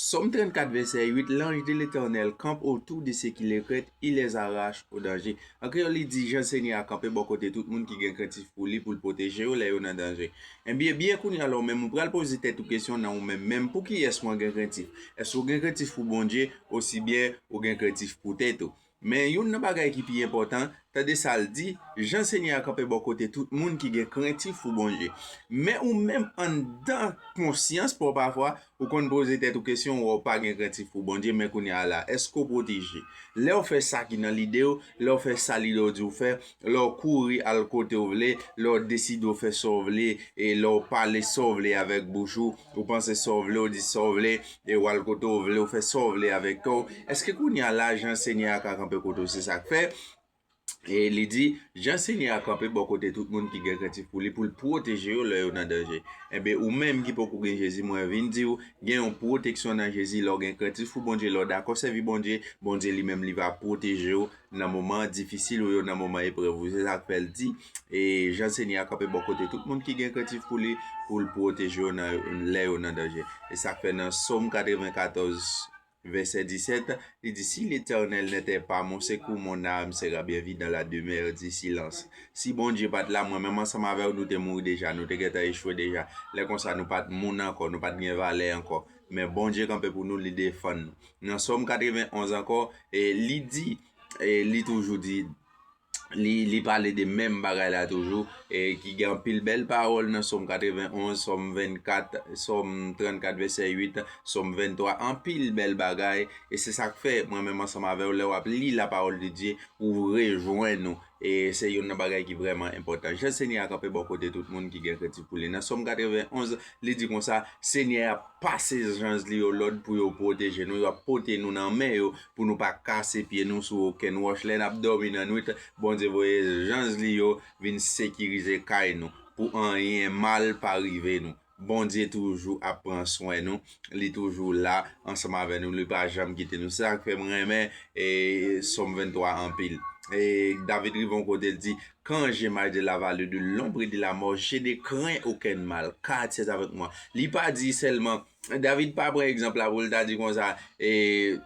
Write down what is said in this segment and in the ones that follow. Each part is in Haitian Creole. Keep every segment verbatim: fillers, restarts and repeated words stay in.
Sòm trannkat, vèsè uit, L'ange de l'Éternel campe autour de ceux qui le craignent, il les arrache au danger. An kreyòl, li di, Jan Senyè a kanpe bò kote tout moun ki gen krentif pou li, pou l pwoteje yo lè yo nan danje. Ebyen, byen kounye a la, ou menm, ou pral poze tèt ou kesyon nan ou menm menm, pou kiyès mwen gen krentif? Èske w gen krentif pou Bondye, osibyen ou gen krentif pou tèt ou? Men youn nan bagay ki pi enpòtan, tande sa l di, Jan Senyè a kanpe bò kote tout moun ki gen krentif pou Bondye. Men ou menm anndan konsyans pa w pafwa, ou konn poze tèt ou kesyon, w wè w pa gen krentif pou Bondye, men kounye a la, èske w pwoteje? Lè w fè sa ki nan lide w, lè w fè sa lide w di w fè, lè w kouri al kote w vle, lè w deside w fè sa w vle, e lè w pale sa w vle avèk bouch ou, ou panse sa w vle, w di sa w vle, e w al kote w vle, w fè sa w vle avèk kè w. Èske kounye a la, Jan Senyè a ka kanpe kote w? Se sa k fè, e li di, Jan Senyè a kanpe bò kote tout moun ki gen krentif pou li, pou l pwoteje yo lè yo nan danje. Enben, ou menm ki poko gen Jezi, mwen vin di w, gen yon pwoteksyon nan Jezi. Lè w gen krentif pou Bondye, lè w dakò sèvi Bondye, Bondye li menm li va pwoteje w nan moman difisil ou yo, nan moman eprèv ou. Se sa k fè l di, e Jan Senyè a kanpe bò kote tout moun ki gen krentif pou li, pou l pwoteje yo nan, lè yo nan danje. E sa k fè nan Sòm katrevenkatòz, vèsè disèt, li di, Si l'Éternel n'était pas mon secours, mon âme serait bien vite dans la demeure du silence. Si Bondye pa t la, mwen menm ansanm avè w, nou te mouri deja, nou te gentan echwe deja. Lè konsa, nou pa t moun ankò, nou pa t gen valè ankò. Men Bondye kanpe pou nou, li defann nou. Nan Sòm katrevenonz ankò, e li di, e li toujou di, li, li pale de menm bagay la toujou, e ki gen anpil bèl pawòl nan Sòm katrevenonz, Sòm vennkat, Sòm trannkat vèsè uit, Sòm venntwa, anpil bèl bagay. E se sa k fè, mwen menm ansanm avè w, lè w ap li la parole de Dieu, ou rejwenn ou. E se youn nan bagay ki vrèman enpòtan. Jan Senyè a kanpe bò kote tout moun ki gen krentif pou li. Nan Sòm katrevenonz, li di konsa, Senyè a pase zanj li yo lòd pou yo pwoteje nou, yo ap pote nou nan men yo pou nou pa kase pye nou sou okenn wòch. Lè n ap dòmi nan nwit, Bondye voye zanj li yo vin sekirize kay nou pou anyen mal pa rive nou. Bondye toujou ap pran swen nou, li toujou la ansanm avè nou, li pa janm kite nou. Se sa k fè m renmen e Sòm venntwa anpil. E David rive yon kote, l di, Quand je marche dans la vallée de l'ombre et de la mort, je ne crains aucun mal, car tu es avec moi. Li pa di sèlman, David pa pran egzanp la pou l ta di konsa, e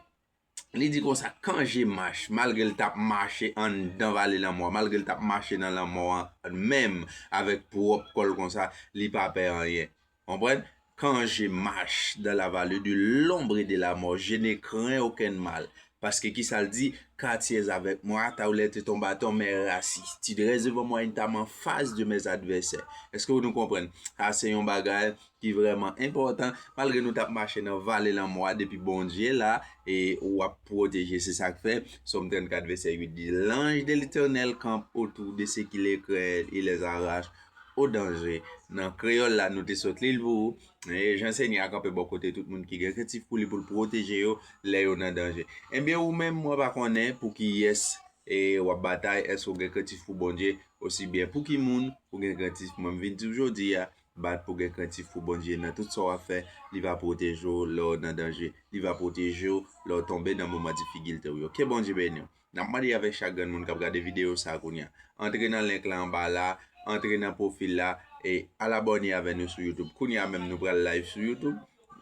li di konsa, Quand je marche, malgre l t ap mache anndan vale lanmò, malgre l t ap mache nan lanmò an menm avèk pwòp kò l konsa, li pa pè anyen. Konprann? Quand je marche dans la vallée de l'ombre et de la mort, je ne crains aucun mal. Paske ki sa l di? Car tu es avec moi, ta houlette et ton bâton me rassurent. Tu dresses devant moi une table en face de mes adversaires. Èske nou konprann? Sa se yon bagay ki vrèman enpòtan. Malgre nou t ap mache nan vale lanmò a, depi Bondye la, e w ap pwoteje. Se sa k fè Sòm trannkat vèsè uit di, L'ange de l'Éternel campe autour de ceux qui le craignent, il les arrache au danger. Nan kreyòl la, nou te sot li l pou ou. E Jan Senyè a kanpe bò kote tout moun ki gen krentif pou li, pou l pwoteje yo lè yo nan danje. Ebyen, ou menm, mwen pa konnen pou kiyès e w ap batay, èske w gen krentif pou Bondye, osibyen pou ki moun ou gen krentif. Mwen, m vin di w jodi a, bat pou gen krentif pou Bondye nan tout sa w ap fè, li va pwoteje w lè w nan danje, li va pwoteje w lè w tonbe nan moman difikilte w yo. Ke Bondye beni w. N ap mande avèk chak grenn moun k ap gade videyo sa a kounye a, antre nan link la anba la, antre nan pwofil la, e al abòne avè nou sou YouTube. Kounye a menm, nou pral live sou YouTube.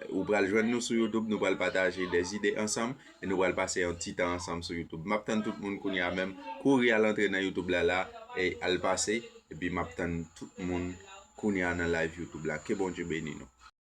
Ou pral jwenn nou sou YouTube, nou pral pataje des idées ansanm, e nou pral pase yon ti tan ansanm sou YouTube. M ap tann tout moun kounye a menm, kouri al antre nan YouTube la la, e al pase, epi m ap tann tout moun kounye a nan live YouTube la. Ke Bondye beni nou.